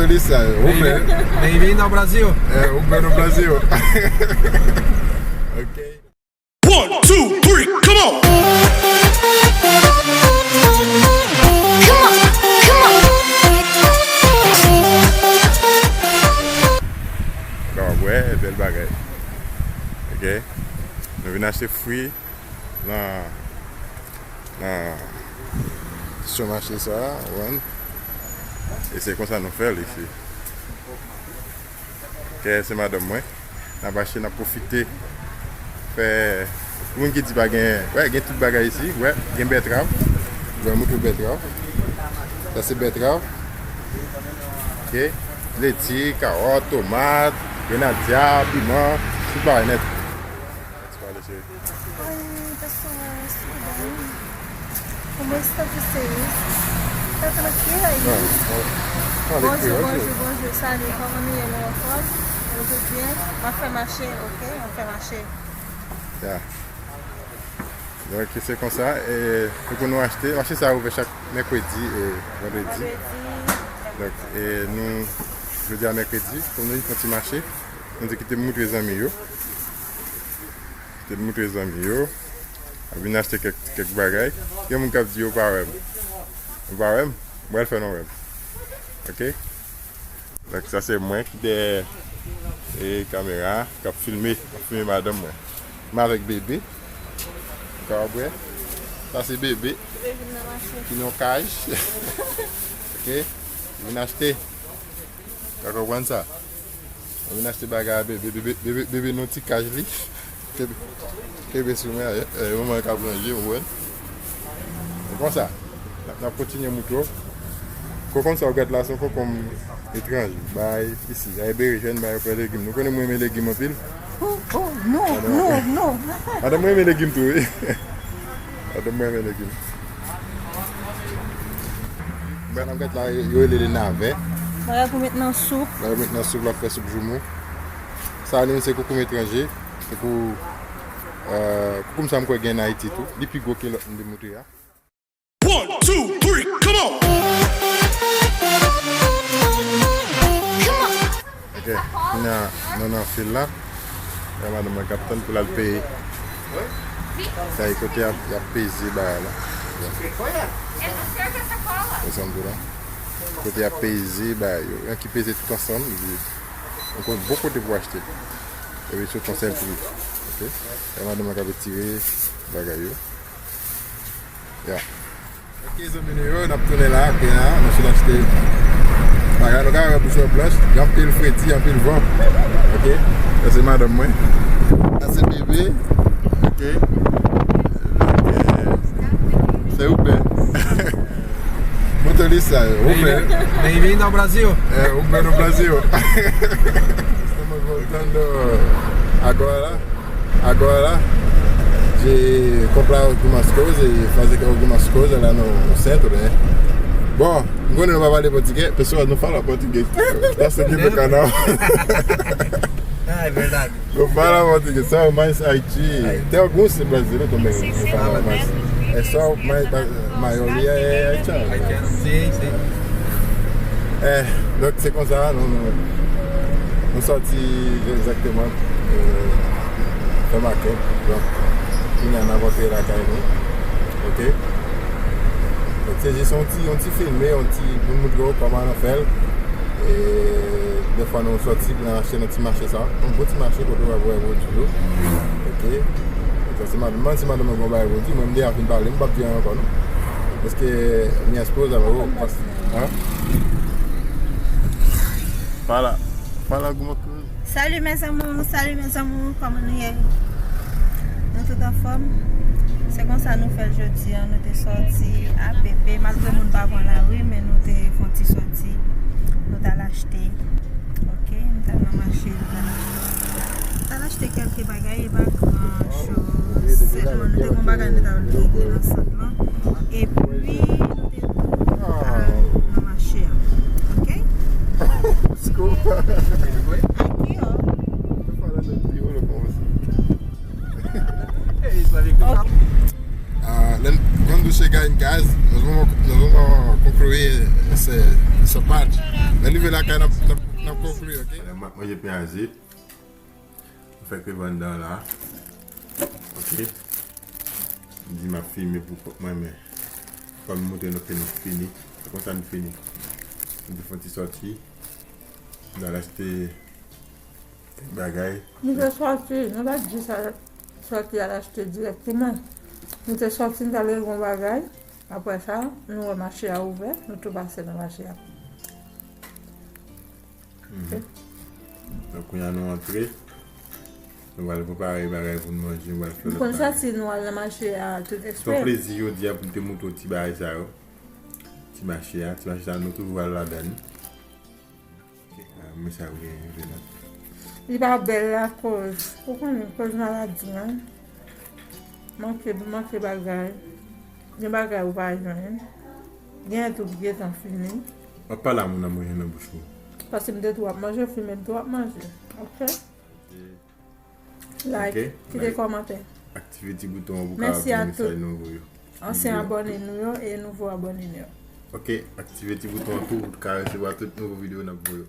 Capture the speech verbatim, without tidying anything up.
Lisa, Uber. Bem-vindo ao Brasil. É, Uber no Brasil. Ok. One, two, three, come on! Come on, come on. Bon, wè, bèl bagay. Ok. Nou vin achte fwi nan, nan sou mache sa a, ou konprann? E se konsa nou fè l isi. Kè se madanm mwen. N ap achte, n ap pwofite fè. Pou moun ki di pa gen, wè, gen tout bagay isi. Wè, gen bètrav. Mwen montre bètrav. Sa se bètrav. Ok. Leti, kawòt, tomat, grenadya, piman, tout bagay nèt. Let's go, let's go. Ai, pessoas, tudo bem? Como está vocês? Tá tranquilo aí? Não, não. Não, bonjou, bonjou, bonjou. Salut, kòman nou ye? Nou anfòm? Nou tout byen? Mwen fè mache, ok? Mwen fè mache. Ya. Donk, se konsa, e, nou pou nou achte. Mache sa a ouvè chak mèkredi e vandredi. Vandredi. Donk, e, nou, jodi a mèkredi, kòm nou vin fè yon ti mache, nou di kite m moutre zanmi yo. Te moutre zanmi yo. Ap vin achte kèk, kèk bagay. Gen moun k ap di yo pa wè m. Yo pa wè m? Mwen pral fè nou wè m. Ok? Donk, sa se mwen ki dèyè, e, kamera, k ap filme, k ap filme madanm mwen. M avèk bebe. Ou ka wè. Sa se bebe. Ki nan kaj. Ok? Vin achte. Ou ka konprann sa? Mwen vin achte bagay a bebe, bebe, bebe, bebe nan ti kaj li. Kenbe, kenbe sou mwen, e, e, manman k ap ranje, ou wè. E konsa, n ap, n ap kontinye moutre w. Konkonm sa w gad la, se yon konkonm etranje. Bay isi, bay berejèn, bay yon pè legim. Nou konnen mwen renmen legim anpil. Oh, oh, non, non, non. Madanm mwen renmen legim tou, wi. Madanm mwen renmen legim. Sa n ap gad la, yo rele li navè. Bagay pou met nan soup. Bagay pou met nan soup, l ap fè soup joumou. Sa li menm se koukoum etranje. Se pou, e, koukoum sa m kwè gen an Ayiti tou. Li pi gwo ke lòt m te moutre a. One, two, three, come on! Ok, kounye a, nou nan fil la. E madanm mwen k ap tann pou l al peye. Sa e kote y ap, y ap peze bagay la. Bon. Wè sa m di w la? Kote y ap peze bagay yo. Yon ki peze tout ansanm, epi yon bon kote pou achte. Epi sou konsèy pou li. Ok? E madanm mwen k ap retire bagay yo. Ya. Ok, zanmi nou yo, n ap tounen la, kounye a, machin achte. Bagay, nou ka wè bouchon blanch, gen anpil fredi, anpil van. Ok? Sa se madanm mwen. Sa se bebe. Ok? Ok. Se Uber. Motorista, Uber. Bem-vindo ao Brasil. É, Uber no Brasil. Estamos voltando agora. Agora, de comprar algumas coisas e fazer algumas coisas lá no, no centro, né? Bom, agora não vai valer português, pessoas não falam português. Está seguindo o canal. Ah, é verdade. Não fala português, só mais Haiti. Tem alguns brasileiros também que falam, mas é só mais, a maioria é haitiano. Haitiano, sim, sim. É, donk se konsa nou, nou, nou sòti egzakteman, e, fè makèt. Donk, kounye a n ap rantre lakay nou. Ok? Donk, se jis yon ti, yon ti filme, yon ti, pou n moutre w kòman nou fè l. E, dèfwa nou sòti pou n al achte nan ti mache sa. Yon bon ti mache kote w ap wè pwodui yo. Ok? Donk, se madanm, se madanm mwen gon bagay pou di, mwen m deja fin pale, m p ap di anyen ankò non. Paske mi esposa, oh, pas-, hein? Fala, fala alguma coisa. Salut mes amours, salut mes amours, kòman nou ye? Nou tout anfòm? Se konsa nou fè l jodi a, nou te sòti a bebe, malgre moun pa pran lari, men nou te fè yon ti sòti. Nou t al achte. Ok, nou t al nan mache, nou t al achte. T al achte kèlke bagay, e pa gran choz. Sèlman, nou te gon bagay nou t al regle nan sant lan. Epi, nou te tou al nan mache a. Ok? Desculpa. Aqui, ó. Tô falando crioulo com você. É isso, amigo. Ok. Ah, lè n, quando chegar em Guys, nos vamos, nos vamos a concluir ese, esa parte. Nan rive lakay, n ap, n ap, n ap konkli, ok? Alè, m ap manje pen a ze. M fè krevan dan la. Ok. M di m ap filme pou kont mwen, men fò m montre nou ke nou fini. Se konsa nou fini. M te fè yon ti sòti. M al achte kèk bagay. Nou te sòti, nou pa t jis al sòti al achte dirèkteman. Nou te sòti, nou t al regle yon bagay. Apre sa, nou wè mache a ouvè, nou tou pase nan mache a. Mhm. Donk, kounye a nou antre. Nou pral prepare bagay pou n manje, nou pral fè lòt bagay. M konn santi nou al nan mache a tout eksprè. Se yon plezi jodi a pou m te montre w ti bagay sa yo. Ti mache a, ti mache sa nou toujou al ladan li. Ok, ah, men sa ou genyen, Venat. Li pa bèl akoz, ou konnen, koz maladi an. Manke, manke bagay. Gen bagay ou pa jwenn. Gen tou ki gentan fini. W ap pale a moun nan manje nan bouch ou. Paske m te tou ap manje, ou filme m tou ap manje. Ok? Like, kite kòmantè. Aktive ti bouton an pou ka ap jwenn mesaj nou voye. Ansyen abòne nou yo e nouvo abòne nou yo. Ok, aktive ti bouton an tou pou ka resevwa tout nouvo videyo n ap voye.